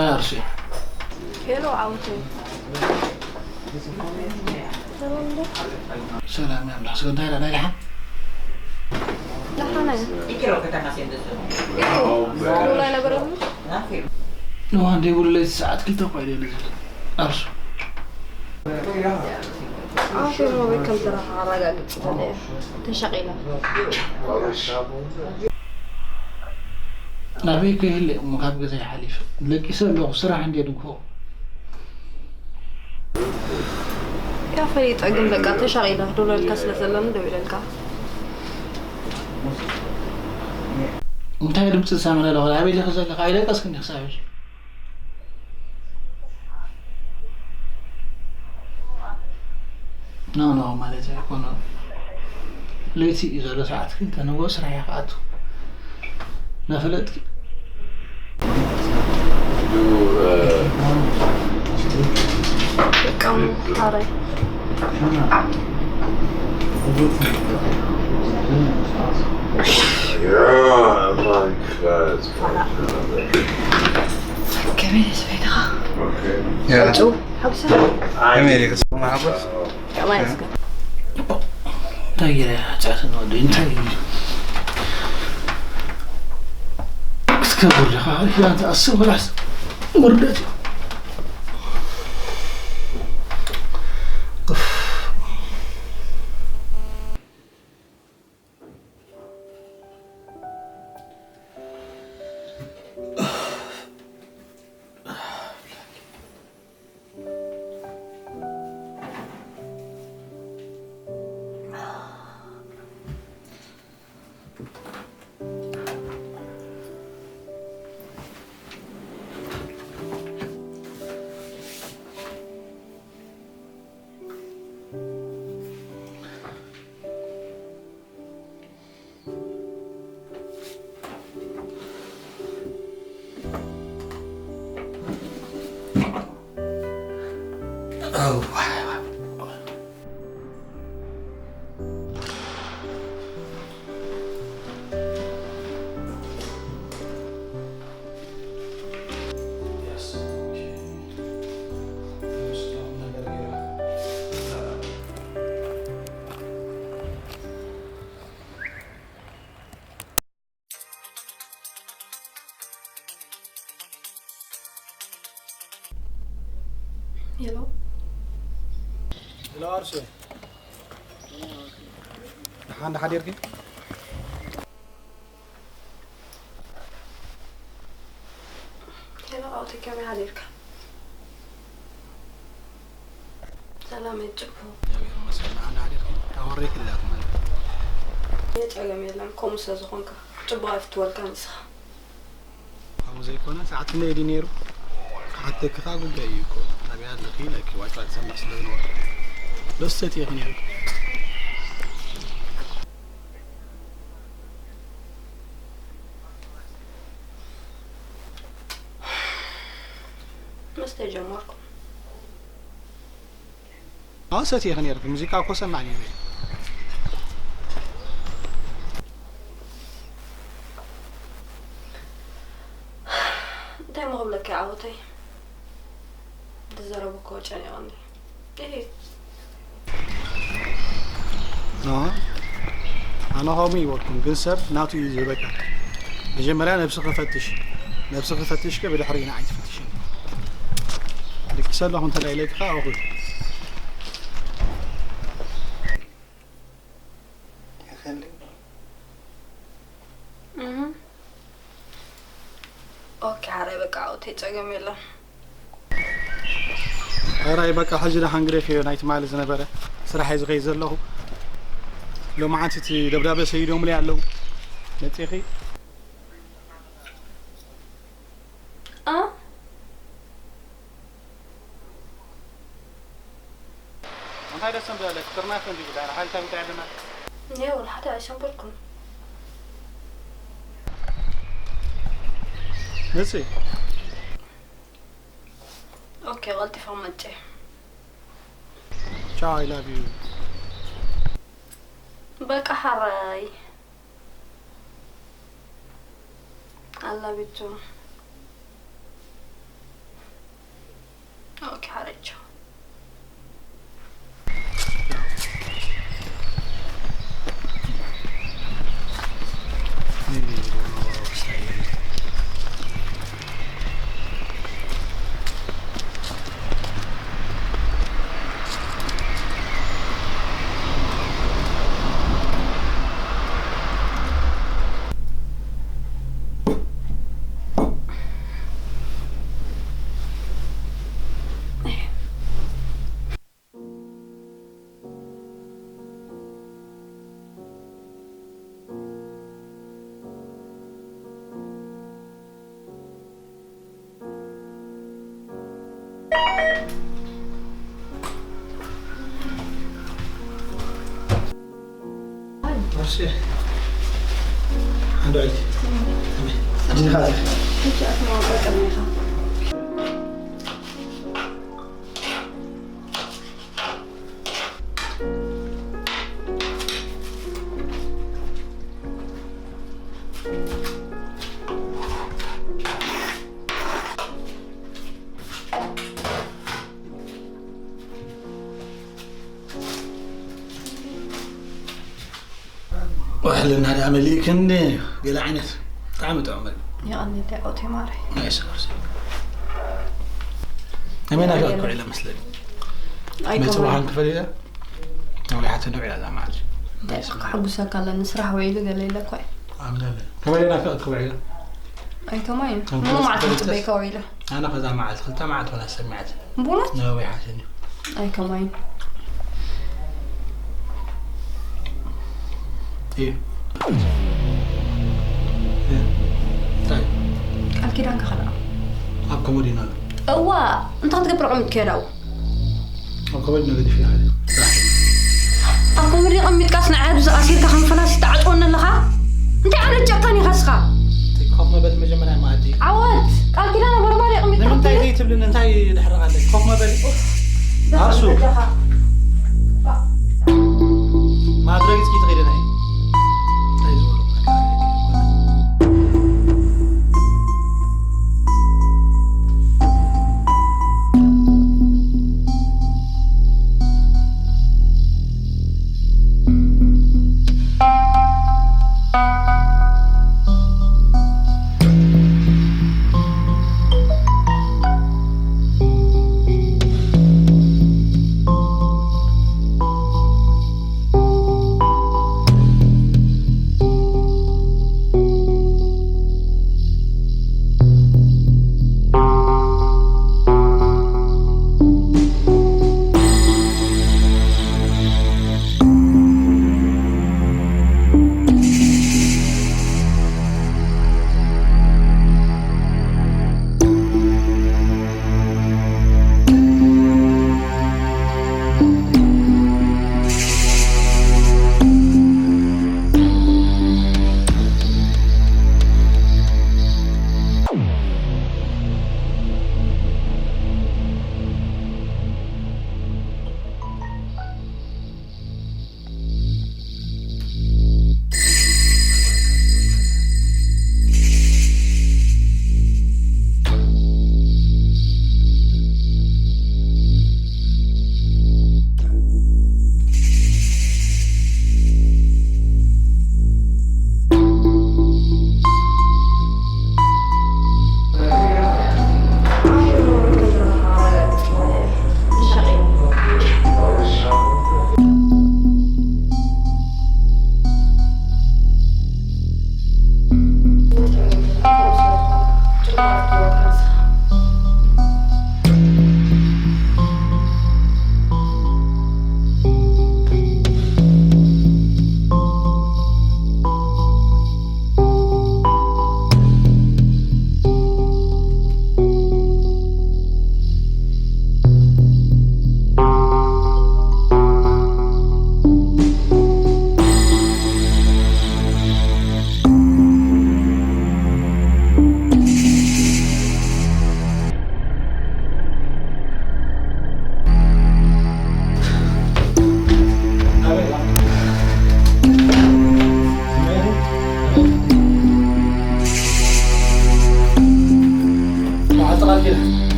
ኣርሲ ሄሎ ዓውቱ። ሰላም ኣምላኽ ስለ እንታይ ደኣ ናይ ደሓን ደሓን ኣየ። ዶ ኣይነበረሉ? ንዋን ደይብሉ ለይቲ ሰዓት ክልተ እኳ ኢለ ዝብል ኣርሱ ዓውቱ ሞባይል ከም ዝረኸ ኣረጋግጽ ተለየ ተሻቒላ። ናበይ ከይህለ እሞ ካብ ገዛይ ሓሊፈ ለቂሰ ኣለኹ ስራሕ እንድየ ድንኮ ያ ፈሊጠ ግን በቃ ተሻቒላ ደውለልካ ስለ ዘለኒ ደው ኢለልካ። እንታይ ድምፂ ዝሰምዕ ኣለኹ ኣበይ ዲኺ ዘለኻ ኣይደቀስክን ዲኺ ክሳብ ሕጂ ኖ ኖ ማለት ኣይኮነ ለይቲ እዩ ዘሎ ሰዓት ክልተ ንጎ ስራሕ እየ ክኣቱ ነፈለጥኪ ጥቀሙ ሓራይ Yeah, I'm like, that's ከመይ ደስ በይልኻ okay. ጨው ሓጉሳ I ከመይ ዲኺ ስማ ሓጎስ? ከማይ እስከ እንታይ ገለ ሓጢኣት ንወዲ እንታይ እዩ ክትከብር ዲኻ ክዳን ትኣስብ ወላስ ውርደት እዩ ሄሎ ሄሎ ኣርሱ ደሓን ደሓዲርኪ ሄሎ ኣውቲ ከመይ ሓዲርካ ሰላም ይጭቡ እግዚኣብሔር ይመስገን ደሓን ደሓዲርኪ ካብ ወሬ ክልላት ማለት የፀገም የለን ከምኡ ስለ ዝኾንካ ፅቡቅ ኣይፍትወልካ ንስኻ ከምኡ ዘይኮነ ሰዓት ክንደይ ድዩ ነይሩ ክሓተኪ ከዓ ጉዳይ እዩ እኮ ኣበይ ኣለኺ ኢለኪ ዋጭዋጭ ሰምዕ ስለ ዝነበርኩ ደስ ሰትየኺ ነይሩ መስተ ጀመርኩ ኣዎ ሰትየኺ ነይርኪ ሙዚቃ እኮ ሰማዕ ነይረ እንታይ ሞ ክብለካ ዓወተይ ዝዘረብኮ ጨኒቐኒ እሂ ኖ ኣነ ከምኡ ይበልኩም ግን ሰብ ናቱ እዩ ዝህበካ መጀመርያ ነብስኺ ፈትሽ ነብስኺ ፈትሽኪ ብድሕሪኡ ንዓይ ትፍትሽኒ ደቂሰ ኣለኹ እንተ ኢለኪ ከዓ እኹል ኦኬ ሓራይ በቃ ዓወተይ ፀገም የለን ሕራይ በቃ ሕጂ ደሓን ግደፍዮ ናይ ትማሊ ዝነበረ ስራሕ እየ ዝኸይድ ዘለኹ ሎማዓንቲ እቲ ደብዳበ ሰይዶምለይ ኣለዉ መፂኺ ኣ እንታይ ደስ ምብለለኪ ጥርናፈ እንዲ ጉዳይና ሓሊታ ጉዳይ ኣለና እኔ ወላ ሓደ ኣይሰንበድኩን መጽእ። ኦኬ፣ ቀልጢፈ መጽእ። ቻው፣ I love you። በቃ ሓራይ። I love you too. ኦኬ፣ ሓራይ፣ ቻው። እሺ። አንዱ አይት። እም። እኔ ዲኻ። እሺ፣ አትማወቅ ቀን ይኻ። ወሕልና ደኣ መሊእክኒ ገለ ዓይነት ብጣዕሚ ጥዑም መግቢ። የቐንየለይ ዓወተይ ማረይ። ናይ ሰፈር ሰብ። ከመይ ናካ እኮ ኢለ መስለኒ። ኣይከማን። መጽባሕን ክፈል ኢለ። ነዊሓ ትንዕ ኢላ እዛ መዓልቲ። እንታይ ከሐጉሰካ ኣለኒ፣ ስራሕ ውዒሉ ገለ ኢለ እኮ እየ። ኣምናለ። ከመይ ናካ እኮ ውዒለ? ኣይከማን። ከም ሙሉ መዓልቲ ክልተ ጽበይካ ውዒለ። ኣነ ከዛ መዓልቲ ክልተ መዓልቲ ወላ ሰሚዓት። ብእውነት? ነዊሓትኒ። ኣይከማይን። እየ። እየ። እንታይ? ቃል ኪዳንካ ከ ደኣ? ኣብ ኮሞዲኖ ኣሎ። እዋ፣ እንታይ ክትገብር ኣቐሚጥካዮ ደኣ? ኣብ ኮሞዲኖ ገዲፈ ይኸደ። ኣብ ኮሞዲኖ ኣቐሚጥካስ ንዓይ ኣብዚ ኣሲርካ ከም ፈላሲ ትዓጽወኒ ኣለኻ? እንታይ ዓይነት ጨካን ኢኻ እስኻ? ኮፍ መበል መጀመርያ መኣዲ። ዓወት፣ ቃል ኪዳን ኣብ ኣርማድዮ ኣቐሚጥካ ንምንታይ ትብል? ዘይትብልኒ? እንታይ ድሕረቕ ኣለኪ? ኮፍ መበሊ። ኣርሱ። ማድረግ እስኪ ትኸይደና እዩ። እንታይ ዝበሉ?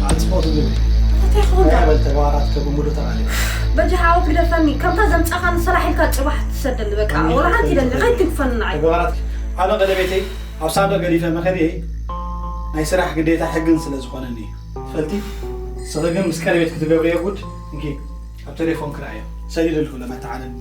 ኣጽፎ ትብል እንታይ ክኸውን? ኣያ በል ተግባራትከ ብምሉእ ተቓሊዑ። በጃ ዓወት ግደፈኒ። ከምታ ዘምጻኻኒ ስራሕ ኢልካ ጽባሕ ትሰደኒ በቃ። ኣሜን። ወላ ሓንቲ ኢለኒ። ከይትግፈኒ ንዓይ። ተግባራትኪ። ኣነ ቀለቤተይ ኣብ ሳንዱቕ ገዲፈ መኸድየይ ናይ ስራሕ ግዴታ ሕግን ስለ ዝኾነኒ እዩ። ትፈልጢ? ንስኺ ግን ምስ ቀለቤት ክትገብርዮ ጉድ። እንኪ ኣብ ቴሌፎን ክረኣዮ። ሰዲደልኩ ለመተዓለል።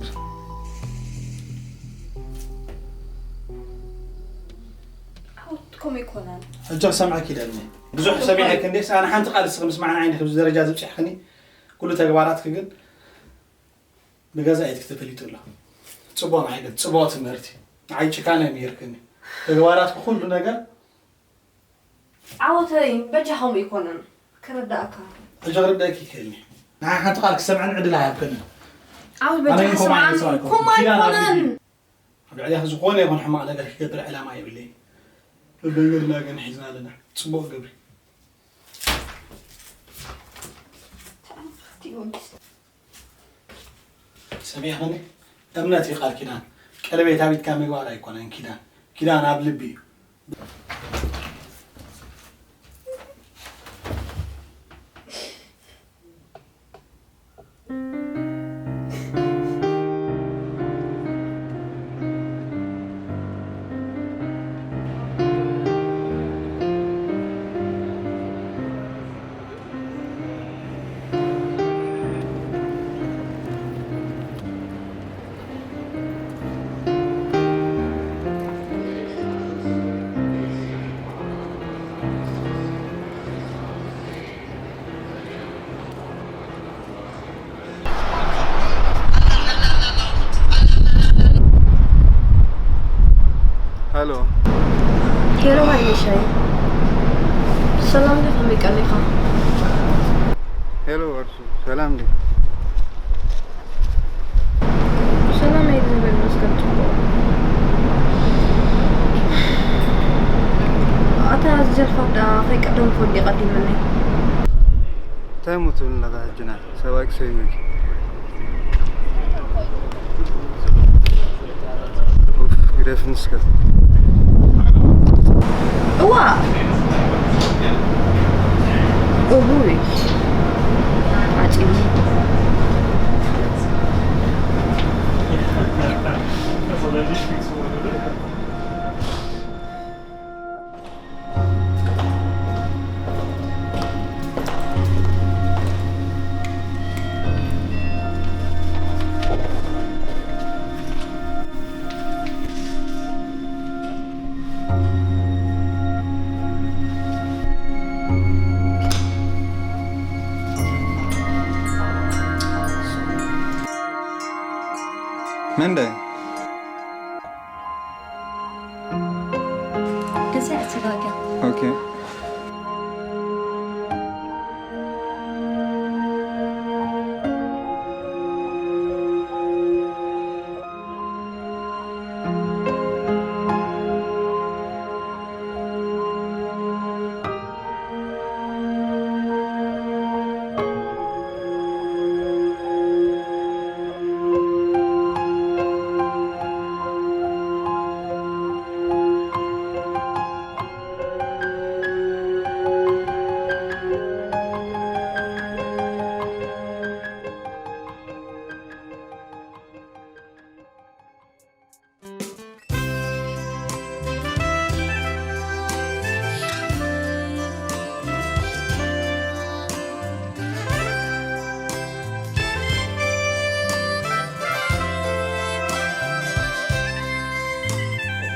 ዓወት ከምኡ ኣይኮነን። ሕጂ ክሰምዐኪ ይደሊ። ብዙሕ ሰሚዐኪ እንዴስ፣ ኣነ ሓንቲ ቃል ንስኺ ምስማዕን ዓይኒ ክብዚ ደረጃ ዝብፅሕክኒ፣ ኩሉ ተግባራትኪ ግን ብገዛ ኢድኪ ተፈሊጡ ኣሎ። ፅቡቕ ንዓይ ግን፣ ፅቡቕ ትምህርቲ። ንዓይ ጭካነ ምሂርክኒ። ተግባራትኪ ኩሉ ነገር። ዓወተይ፣ በጃ ከምኡ ኣይኮነን። ክርዳእካ። ሕጂ ክርዳእኪ ይክእልኒ። ንዓይ ሓንቲ ቃል ክሰምዐን ዕድል ኣይሃብክንን። ዓወት፣ ኣነ በጃ ግን ከምኡ ዓይነት ስምዓኒ። ሰብ ኣይኮንኩን። ከምኡ ኪዳን ኣይኮነን። ኣቢሉ ኣብ ልዕሌኺ ዝኾነ ይኹን ሕማቕ ነገር ክገብር ዕላማ የብለይን። በበገድና ግን ሒዝና ኣለና። ጽቡቕ ግብሪ። ሰሚዕኽኒ? እምነት እዩ ቃል ኪዳን። ቀለቤት ኣብ ኢድካ ምግባር ኣይኮነን ኪዳን። ኪዳን ኣብ ልቢ እዩ። ሄሎ። ሄሎ፣ ሃይሚሻይ። ሰላም ዲኻ? ከመይ ቀኒኻ? ሄሎ፣ ወርሱ። ሰላም ዲ? ሰላም እየ፣ እግዚኣብሔር ይመስገን፣ ጽቡቕ። ኣታ፣ እዚ ጀልፋፍ ደኣ ከይቀደምኩ ወዲቐ ድዩ መነይ? እንታይ እሞ ትብል ኣለኻ ሕጂ? ናይ ሰብኣይ ክሰይመኪ። ኡፍ፣ ግደፍኒ እስከ። እዋ። እሁይ። ዓጺሙ። መን ዳዩ? ግዜ ኣተጋግያ። ኦኬ።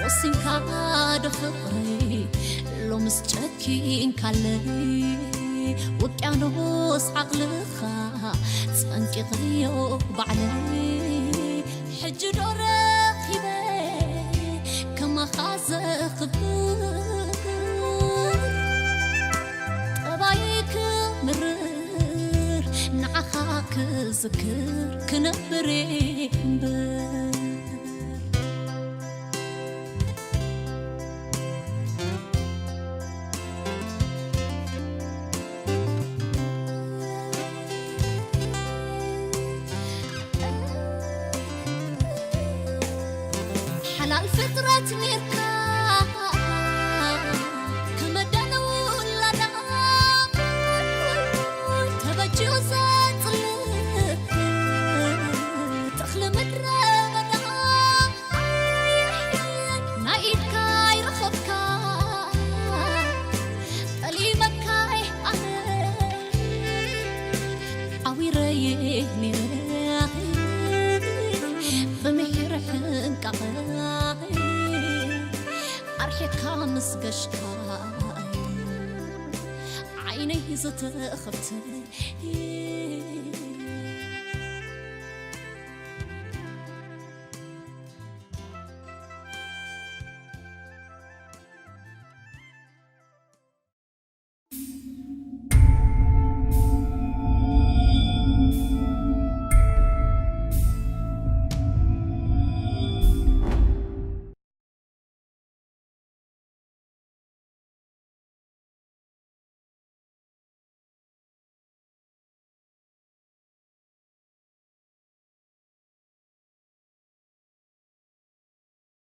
ወሲንካ ዶ ፍቕረይ ሎምስ ጨኪንካለይ? ውቅያኖስ ዓቕልኻ ጸንቂቐዮ ባዕለይ። ሕጂ ዶ ረኺበ ከማኻ ዘኽብር? ጠባይ ክምርር ንዓኻ ክዝክር ክነብር እምበር። ሓላል ፍጥረት ኔርካ ከመዳን ውላዳ። ካምስ ገሽካ ዓይነይ ዝተኸፍተ